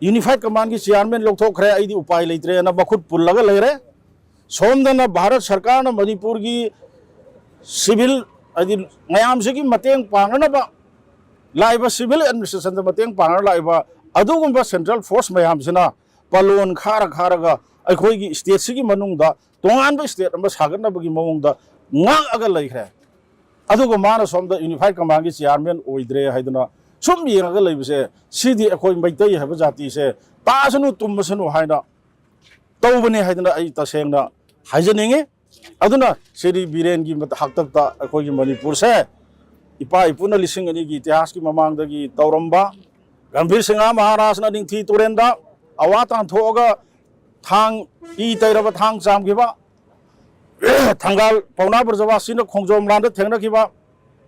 Unified Command ꯀꯤ chairman ꯂꯧꯊꯣꯛꯈ꯭ꯔꯦ, ꯑꯩꯗꯤ ꯎꯄꯥꯏ ꯂꯩꯇ꯭ꯔꯦꯅ ꯃꯈꯨꯠ ꯄꯨꯜꯂꯒ ꯂꯩꯔꯦ꯫ ꯁꯣꯝꯗꯅ ꯚꯥꯔꯠ ꯁꯔꯀꯥꯔꯅ ꯃꯅꯤꯄꯨꯔꯒꯤ civil, ꯍꯥꯏꯗꯤ ꯃꯌꯥꯝꯁꯤꯒꯤ ꯃꯇꯦꯡ ꯄꯥꯡꯅꯅꯕ ꯂꯥꯛꯏꯕ civil administration ꯗ ꯃꯇꯦꯡ ꯄꯥꯡꯅ ꯂꯥꯛꯏꯕ ꯑꯗꯨꯒꯨꯝꯕ central force ꯃꯌꯥꯝꯁꯤꯅ ꯄꯥꯂꯣꯟ ꯈꯥꯔ ꯈꯥꯔꯒ ꯑꯩꯈꯣꯏꯒꯤ state ꯁꯤꯒꯤ ꯃꯅꯨꯡꯗ ꯇꯣꯉꯥꯟꯕ state ꯑꯃ ꯁꯥꯒꯠꯅꯕꯒꯤ ꯃꯑꯣꯡꯗ ꯉꯥꯛꯑꯒ ꯂꯩꯈ꯭ꯔꯦ꯫ ꯑꯗꯨꯒ ꯃꯥꯅ ꯁꯣꯝꯗ Unified Command ꯀꯤ chairman ꯑꯣꯏꯗ꯭ꯔꯦ ꯍꯥꯏꯗꯅ ꯁꯨꯝ ꯌꯦꯡꯉꯒ ꯂꯩꯕꯁꯦ, ꯁꯤꯗꯤ ꯑꯩꯈꯣꯏ ꯃꯩꯇꯩ ꯍꯥꯏꯕ ꯖꯥꯇꯤꯁꯦ ꯇꯥꯁꯅꯨ ꯇꯨꯝꯃꯁꯅꯨ ꯍꯥꯏꯅ ꯇꯧꯕꯅꯤ ꯍꯥꯏꯗꯅ ꯑꯩ ꯇꯁꯦꯡꯅ ꯍꯥꯏꯖꯅꯤꯡꯉꯤ꯫ ꯑꯗꯨꯅ ꯁ꯭ꯔꯤ ꯕꯤꯔꯦꯟꯒꯤ ꯃꯠ-, ꯍꯥꯛꯇꯛꯇ ꯑꯩꯈꯣꯏꯒꯤ ꯃꯅꯤꯄꯨꯔꯁꯦ ꯏꯄꯥ ꯏꯄꯨꯅ ꯂꯤꯁꯤꯡ ꯑꯅꯤꯒꯤ ꯏꯇꯤꯍꯥꯁꯀꯤ ꯃꯃꯥꯡꯗꯒꯤ ꯇꯧꯔꯝꯕ, ꯒꯝꯚꯤꯔ ꯁꯤꯡꯍ ꯃꯍꯥꯔꯥꯖꯅ ꯅꯤꯡꯊꯤ ꯇꯨꯔꯦꯟꯗ ꯑꯋꯥ ꯇꯥꯟꯊꯣꯛꯑꯒ ꯊꯥꯡ, ꯏ ꯇꯩꯔꯕ ꯊꯥꯡ ꯆꯥꯝꯈꯤꯕ, ꯊꯪꯒꯥꯜ ꯄꯥꯎꯅꯥ ꯕ꯭ꯔꯖꯕꯥꯁꯤꯅ ꯈꯣꯡꯖꯣꯝ ꯂꯥꯟꯗ ꯊꯦꯡꯅꯈꯤꯕ,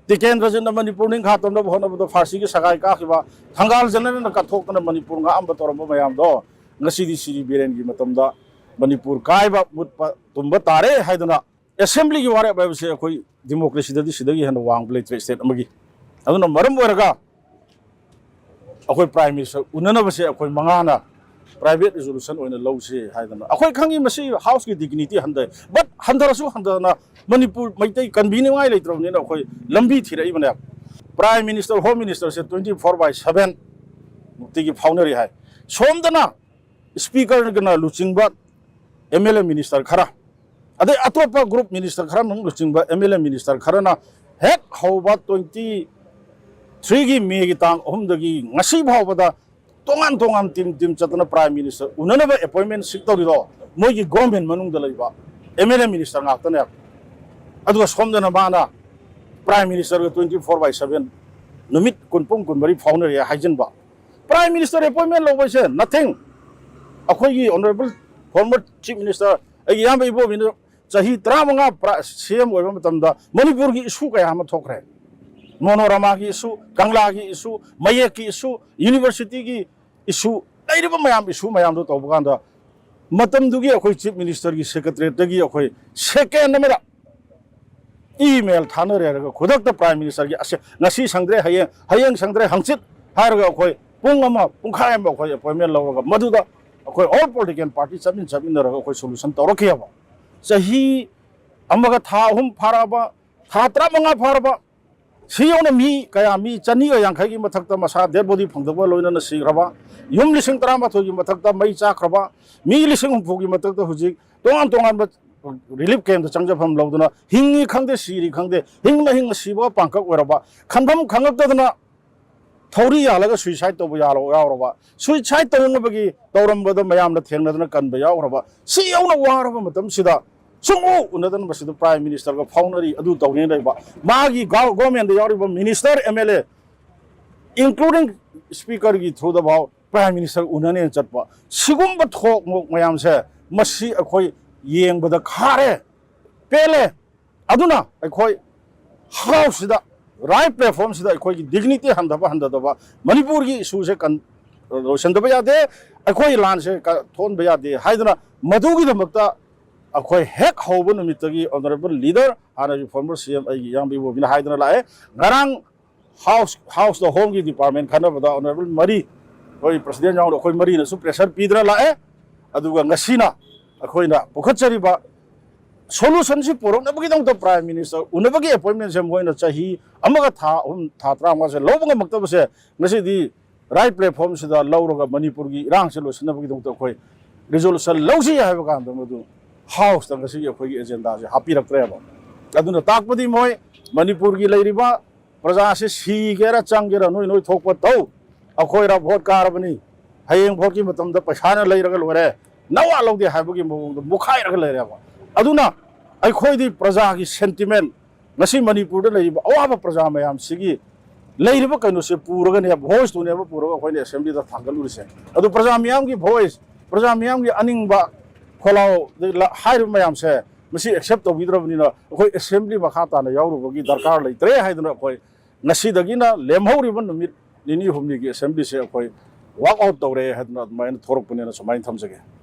ꯇꯤꯀꯦꯟꯗ꯭ꯔꯖꯤꯠꯅ ꯃꯅꯤꯄꯨꯔ ꯅꯤꯡꯈꯥ ꯇꯝꯅꯕ ꯍꯣꯠꯅꯕꯗ ꯐꯥꯔꯁꯤꯒꯤ ꯁꯒꯥꯏ ꯀꯥꯈꯤꯕ, ꯊꯪꯒꯥꯜ ꯖꯅꯔꯦꯜꯅ ꯀꯠꯊꯣꯛꯇꯅ ꯃꯅꯤꯄꯨꯔ ꯉꯥꯛꯑꯝꯕ ꯇꯧꯔꯝꯕ ꯃꯌꯥꯝꯗꯣ ꯉꯁꯤꯗꯤ ꯁ꯭ꯔꯤ ꯕꯤꯔꯦꯟꯒꯤ ꯃꯇꯝꯗ ꯃꯅꯤꯄꯨꯔ ꯀꯥꯏꯕ ꯃꯨꯠꯄ ꯇꯨꯝꯕ ꯇꯥꯔꯦ ꯍꯥꯏꯗꯨꯅ assembly ꯒꯤ ꯋꯥꯔꯦꯞ ꯍꯥꯏꯕꯁꯦ ꯑꯩꯈꯣꯏ democracy ꯗꯗꯤ ꯁꯤꯗꯒꯤ ꯍꯦꯟꯅ ꯋꯥꯡꯕ ꯂꯩꯇ꯭ꯔꯦ state ꯑꯃꯒꯤ꯫ ꯑꯗꯨꯅ ꯃꯔꯝ ꯑꯣꯏꯔꯒ ꯑꯩꯈꯣꯏ Prime Minister ꯎꯅꯅꯕꯁꯦ ꯑꯩꯈꯣꯏ ꯃꯉꯥꯅ private resolution ꯑꯣꯏꯅ ꯂꯧꯁꯤ ꯍꯥꯏꯗꯅ꯫ ꯑꯩꯈꯣꯏ ꯈꯪꯉꯤ ꯃꯁꯤ House ꯀꯤ dignity ꯍꯟꯊꯩ, but ꯍꯟꯊꯔꯁꯨ ꯍꯟꯊꯅ ꯃꯅꯤꯄꯨꯔ ꯃꯩꯇꯩ ꯀꯟꯕꯤꯅꯤꯡꯉꯥꯏ ꯂꯩꯇ꯭ꯔꯕꯅꯤꯅ ꯑꯩꯈꯣꯏ ꯂꯝꯕꯤ ꯊꯤꯔꯛꯏꯕꯅꯦ꯫ Prime Minister, Home Minister say twenty four by seven ꯅꯨꯡꯇꯤꯒꯤ ꯐꯥꯎꯅꯔꯤ ꯍꯥꯏ꯫ ꯁꯣꯝꯗꯅ Speaker ꯒꯅ ꯂꯨꯆꯤꯡꯕ M L A minister ꯈꯔ, ꯑꯗꯩ ꯑꯇꯣꯞꯄ group minister ꯈꯔ ꯂꯨꯆꯤꯡꯕ M L A minister ꯈꯔꯅ ꯍꯦꯛ ꯍꯧꯕ twenty three ꯒꯤ May ꯒꯤ ꯇꯥꯡ ꯑꯍꯨꯝꯗꯒꯤ ꯉꯁꯤ ꯐꯥꯎꯕꯗ ꯇꯣꯉꯥꯟ ꯇꯣꯉꯥꯟ team team ꯆꯠꯇꯅ Prime Minister ꯎꯅꯅꯕ appointment seek ꯇꯧꯔꯤꯗꯣ ꯃꯣꯏꯒꯤ government ꯃꯅꯨꯡꯗ ꯂꯩꯕ M L A minister ꯉꯥꯛꯇꯅꯦ꯫ ꯑꯗꯨꯒ ꯁꯣꯝꯗꯅ ꯃꯥꯅ Prime Minister ꯒ twenty four by seven ꯅꯨꯃꯤꯠ ꯀꯨꯟ, ꯄꯨꯡ ꯀꯨꯟꯃꯔꯤ ꯐꯥꯎꯅꯔꯦ ꯍꯥꯏꯖꯤꯟꯕ꯫ Prime Minister appointment ꯂꯧꯕ ꯍꯥꯏꯁꯦ nothing꯫ ꯑꯩꯈꯣꯏꯒꯤ honourable former Chief Minister, ꯑꯩꯒꯤ ꯏꯌꯥꯝꯕ ꯏꯕꯣꯕꯤꯅ ꯆꯍꯤ ꯇꯔꯥꯃꯉꯥ ꯁꯤ ꯑꯦꯝ ꯑꯣꯏꯕ ꯃꯇꯝꯗ ꯃꯅꯤꯄꯨꯔꯒꯤ ꯏꯁꯨ ꯀꯌꯥ ꯑꯃ ꯊꯣꯛꯈ꯭ꯔꯦ꯫ ꯃꯣꯅꯣꯔꯃꯥꯒꯤ ꯏꯁꯨ, ꯀꯪꯂꯥꯒꯤ ꯏꯁꯨ, ꯃꯌꯦꯛꯀꯤ ꯏꯁꯨ, ꯌꯨꯅꯤꯚꯔꯁꯤꯇꯤꯒꯤ ꯏꯁꯨ, ꯂꯩꯔꯤꯕ ꯃꯌꯥꯝ ꯏꯁꯨ ꯃꯌꯥꯝꯗꯣ ꯇꯧꯕ ꯀꯥꯟꯗ, ꯃꯇꯝꯗꯨꯒꯤ ꯑꯩꯈꯣꯏ ꯆꯤꯐ ꯃꯤꯅꯤꯁꯇꯔꯒꯤ ꯁꯦꯀ꯭ꯔꯦꯇꯔꯤꯌꯦꯠꯇꯒꯤ ꯑꯩꯈꯣꯏ ꯁꯦꯀꯦꯟ ꯑꯃꯗ ꯏꯃꯦꯜ ꯊꯥꯅꯔꯦ ꯍꯥꯏꯔꯒ ꯈꯨꯗꯛꯇ ꯄ꯭ꯔꯥꯏꯝ ꯃꯤꯅꯤꯁꯇꯔꯒꯤ ꯑꯁꯦ ꯉꯁꯤ ꯁꯪꯗ꯭ꯔꯦ, ꯍꯌꯦꯡ, ꯍꯌꯦꯡ ꯁꯪꯗ꯭ꯔꯦ, ꯍꯪꯆꯤꯠ ꯍꯥꯏꯔꯒ ꯑꯩꯈꯣꯏ ꯄꯨꯡ ꯑꯃ, ꯄꯨꯡꯈꯥꯏ ꯑꯃ ꯑꯩꯈꯣꯏ ꯑꯦꯄꯣꯏꯟꯃꯦꯟ ꯂꯧꯔꯒ ꯃꯗꯨꯗ ꯑꯩꯈꯣꯏ ꯑꯣꯜ ꯄꯣꯂꯤꯇꯤꯀꯦꯜ ꯄꯥꯔꯇꯤ ꯆꯠꯃꯤꯟ ꯆꯠꯃꯤꯟꯅꯔꯒ ꯑꯩꯈꯣꯏ ꯁꯣꯂꯨꯁꯟ ꯇꯧꯔꯛꯈꯤꯑꯕ꯫ ꯆꯍꯤ ꯑꯃꯒ ꯊꯥ ꯑꯍꯨꯝ ꯐꯥꯔꯛꯑꯕ, ꯊꯥ ꯇꯔꯥꯃꯉꯥ ꯐꯥꯔꯕ, ꯁꯤ ꯌꯧꯅ ꯃꯤ ꯀꯌꯥ, ꯃꯤ ꯆꯅꯤꯒ ꯌꯥꯡꯈꯩꯒꯤ ꯃꯊꯛꯇ ꯃꯁꯥ ꯗꯦꯗ ꯕꯣꯗꯤ ꯐꯪꯗꯕ ꯂꯣꯏꯅꯅ ꯁꯤꯈ꯭ꯔꯕ, ꯌꯨꯝ ꯂꯤꯁꯤꯡ ꯇꯔꯥꯃꯥꯊꯣꯏꯒꯤ ꯃꯊꯛꯇ ꯃꯩ ꯆꯥꯛꯈ꯭ꯔꯕ, ꯃꯤ ꯂꯤꯁꯤꯡ ꯍꯨꯝꯐꯨꯒꯤ ꯃꯊꯛꯇ ꯍꯧꯖꯤꯛ ꯇꯣꯉꯥꯟ ꯇꯣꯉꯥꯟꯕ ꯔꯤꯂꯤꯐ ꯀꯦꯝꯗ ꯆꯪꯖꯐꯝ ꯂꯧꯗꯨꯅ ꯍꯤꯡꯉꯤ ꯈꯪꯗꯦ, ꯁꯤꯔꯤ ꯈꯪꯗꯦ, ꯍꯤꯡꯅ ꯍꯤꯡꯅ ꯁꯤꯕꯒ ꯄꯥꯡꯀꯛ ꯑꯣꯏꯔꯕ, ꯈꯟꯐꯝ ꯈꯪꯉꯛꯇꯗꯅ ꯊꯧꯔꯤ ꯌꯥꯜꯂꯒ ꯁꯨꯏꯁꯥꯏꯠ ꯇꯧꯕ ꯌꯥꯎꯔ-, ꯌꯥꯎꯔꯕ, ꯁꯨꯏꯁꯥꯏꯠ ꯇꯧꯅꯕꯒꯤ ꯇꯧꯔꯝꯕꯗ ꯃꯌꯥꯝꯅ ꯊꯦꯡꯅꯗꯅ ꯀꯟꯕ ꯌꯥꯎꯈ꯭ꯔꯕ, ꯁꯤ ꯌꯧꯅ ꯋꯥꯔꯕ ꯃꯇꯝꯁꯤꯗ ꯁꯨꯡꯎ ꯎꯅꯗꯅ ꯃꯁꯤꯗ ꯄ꯭ꯔꯥꯏꯝ ꯃꯤꯅꯤꯁꯇꯔꯒ ꯐꯥꯎꯅꯔꯤ, ꯑꯗꯨ ꯇꯧꯅꯤ ꯂꯩꯕ, ꯃꯥꯒꯤ ꯒ-, ꯒꯣꯔꯃꯦꯟꯗ ꯌꯥꯎꯔꯤꯕ minister, M L A, including ꯁ꯭ꯄꯤꯀꯔꯒꯤ ꯊ꯭ꯔꯨꯗ ꯐꯥꯎ ꯄ꯭ꯔꯥꯏꯝ ꯃꯤꯅꯤꯁꯇꯔ ꯎꯅꯅꯦꯅ ꯆꯠꯄ, ꯁꯤꯒꯨꯝꯕ ꯊꯣꯛ ꯃꯣꯛ ꯃꯌꯥꯝꯁꯦ ꯃꯁꯤ ꯑꯩꯈꯣꯏ ꯌꯦꯡꯕꯗ ꯈꯥꯔꯦ, ꯄꯦꯜꯂꯦ꯫ ꯑꯗꯨꯅ ꯑꯩꯈꯣꯏ ꯍꯥꯎꯁꯁꯤꯗ, ꯔꯥꯏꯠ ꯄ꯭ꯂꯦꯠꯐꯣꯝꯁꯤꯗ ꯑꯩꯈꯣꯏꯒꯤ ꯗꯤꯒꯅꯤꯇꯤ ꯍꯟꯊꯕ ꯍꯟꯊꯗꯕ, ꯃꯅꯤꯄꯨꯔꯒꯤ ꯏꯁꯨꯁꯦ ꯀꯟ-, ꯂꯣꯏꯁꯤꯟꯗꯕ ꯌꯥꯗꯦ, ꯑꯩꯈꯣꯏ ꯂꯥꯟꯁꯦ ꯀ-, ꯊꯣꯛꯍꯟꯕ ꯌꯥꯗꯦ ꯍꯥꯏꯗꯅ ꯃꯗꯨꯒꯤꯗꯃꯛꯇ ꯑꯩꯈꯣꯏ ꯍꯦꯛ ꯍꯧꯕ ꯅꯨꯃꯤꯠꯇꯒꯤ ꯑꯣꯅꯔꯦꯕꯜ ꯂꯤꯗꯔ, ꯍꯥꯟꯅꯒꯤ ꯐꯣꯔꯃꯔ ꯁꯤ ꯑꯦꯝ ꯑꯩꯒꯤ ꯏꯌꯥꯝꯕ ꯏꯕꯣꯕꯤꯅ ꯍꯥꯏꯗꯅ ꯂꯥꯛꯑꯦ꯫ ꯉꯔꯥꯡ ꯍꯥꯎꯁ, ꯍꯥꯎꯁꯇ ꯍꯣꯝꯒꯤ ꯗꯤꯄꯥꯔꯠꯃꯦꯟ ꯈꯟꯅꯕꯗ ꯑꯣꯅꯔꯦꯕꯜ ꯃꯔꯤ, ꯑꯩꯈꯣꯏ ꯄ꯭ꯔꯁꯤꯗꯦꯟ ꯌꯥꯎꯅ ꯑꯩꯈꯣꯏ ꯃꯔꯤꯅꯁꯨ ꯄ꯭ꯔꯦꯁꯔ ꯄꯤꯗꯅ ꯂꯥꯛꯑꯦ꯫ ꯑꯗꯨꯒ ꯉꯁꯤꯅ ꯑꯩꯈꯣꯏꯅ ꯄꯨꯈꯠꯆꯔꯤꯕ ꯁꯣꯂꯨꯁꯟꯁꯤ ꯄꯨꯔꯛꯅꯕꯒꯤꯗꯃꯛꯇ ꯄ꯭ꯔꯥꯏꯝ ꯃꯤꯅꯤꯁꯇꯔ ꯎꯅꯕꯒꯤ ꯑꯦꯄꯣꯏꯟꯃꯦꯟꯁꯦ ꯃꯣꯏꯅ ꯆꯍꯤ ꯑꯃꯒ ꯊꯥ ꯑꯍꯨꯝ, ꯊꯥ ꯇꯔꯥꯃꯉꯥꯁꯦ ꯂꯧꯕ ꯉꯝꯃꯛꯇꯕꯁꯦ ꯉꯁꯤꯗꯤ ꯔꯥꯏꯠ ꯄ꯭ꯂꯦꯠꯐꯣꯝꯁꯤꯗ ꯂꯧꯔꯒ ꯃꯅꯤꯄꯨꯔꯒꯤ ꯏꯔꯥꯡꯁꯤ ꯂꯣꯏꯁꯤꯟꯅꯕꯒꯤꯗꯃꯛꯇ ꯑꯩꯈꯣꯏ ꯔꯤꯖꯣꯂꯨꯁꯟ ꯂꯧꯁꯤ ꯍꯥꯏꯕ ꯀꯥꯟꯗ ꯃꯗꯨ ꯍꯥꯎꯁꯇ ꯉꯁꯤꯒꯤ ꯑꯩꯈꯣꯏꯒꯤ ꯑꯦꯖꯦꯟꯗꯥꯁꯦ ꯍꯥꯞꯄꯤꯔꯛꯇ꯭ꯔꯦꯕ꯫ ꯑꯗꯨꯅ ꯇꯥꯛꯄꯗꯤ ꯃꯣꯏ ꯃꯅꯤꯄꯨꯔꯒꯤ ꯂꯩꯔꯤꯕ ꯄ꯭ꯔꯖꯥꯁꯤ ꯁꯤꯒꯦꯔꯥ ꯆꯪꯒꯦꯔꯥ ꯅꯣꯏ ꯅꯣꯏ ꯊꯣꯛꯄ ꯇꯧ, ꯑꯩꯈꯣꯏꯔ ꯚꯣꯠ ꯀꯥꯔꯕꯅꯤ, ꯍꯌꯦꯡ ꯚꯣꯠꯀꯤ ꯃꯇꯝꯗ ꯄꯩꯁꯥꯅ ꯂꯩꯔꯒ ꯂꯣꯏꯔꯦ, ꯅꯋꯥ ꯂꯧꯗꯦ ꯍꯥꯏꯕꯒꯤ ꯃꯑꯣꯡꯗ ꯃꯨꯛꯈꯥꯏꯔꯒ ꯂꯩꯔꯦꯕ꯫ ꯑꯗꯨꯅ ꯑꯩꯈꯣꯏꯗꯤ ꯄ꯭ꯔꯖꯥꯒꯤ ꯁꯦꯟꯇꯤꯃꯦꯟ, ꯉꯁꯤ ꯃꯅꯤꯄꯨꯔꯗ ꯂꯩꯔꯤꯕ ꯑꯋꯥꯕ ꯄ꯭ꯔꯖꯥ ꯃꯌꯥꯝꯁꯤꯒꯤ ꯂꯩꯔꯤꯕ ꯀꯩꯅꯣꯁꯦ ꯄꯨꯔꯒꯅꯦ, ꯚꯣꯏꯁꯇꯨꯅꯦꯕ ꯄꯨꯔꯒ ꯑꯩꯈꯣꯏꯅ ꯑꯦꯁꯦꯝꯕ꯭ꯂꯤꯗ ꯊꯥꯡꯒꯠꯂꯨꯔꯤꯁꯦ꯫ ꯑꯗꯨ ꯄ꯭ꯔꯖꯥ ꯃꯤꯌꯥꯝꯒꯤ ꯚꯣꯏꯁ, ꯄ꯭ꯔꯖꯥ ꯃꯤꯌꯥꯝꯒꯤ ꯑꯅꯤꯡꯕ ꯈꯣꯜꯂꯥꯎ ꯍꯥꯏꯔꯤꯕ ꯃꯌꯥꯝꯁꯦ ꯃꯁꯤ ꯑꯦꯛꯁꯦꯞ ꯇꯧꯕꯤꯗ꯭ꯔꯕꯅꯤꯅ ꯑꯩꯈꯣꯏ ꯑꯦꯁꯦꯝꯕ꯭ꯂꯤ ꯃꯈꯥ ꯇꯥꯅ ꯌꯥꯎꯔꯨꯕꯒꯤ ꯗꯔꯀꯥꯔ ꯂꯩꯇ꯭ꯔꯦ ꯍꯥꯏꯗꯨꯅ ꯑꯩꯈꯣꯏ ꯉꯁꯤꯗꯒꯤꯅ ꯂꯦꯝꯍꯧꯔꯤꯕ ꯅꯨꯃꯤꯠ ꯅꯤꯅꯤ ꯍꯨꯝꯅꯤꯒꯤ ꯑꯦꯁꯦꯝꯕ꯭ꯂꯤꯁꯦ ꯑꯩꯈꯣꯏ ꯋꯥꯛ ꯑꯥꯎꯠ ꯇꯧꯔꯦ ꯍꯥꯏꯗꯅ ꯑꯗꯨꯃꯥꯏꯅ ꯊꯣꯔꯛꯄꯅꯦꯅ ꯁꯨꯃꯥꯏꯅ ꯊꯝꯖꯒꯦ꯫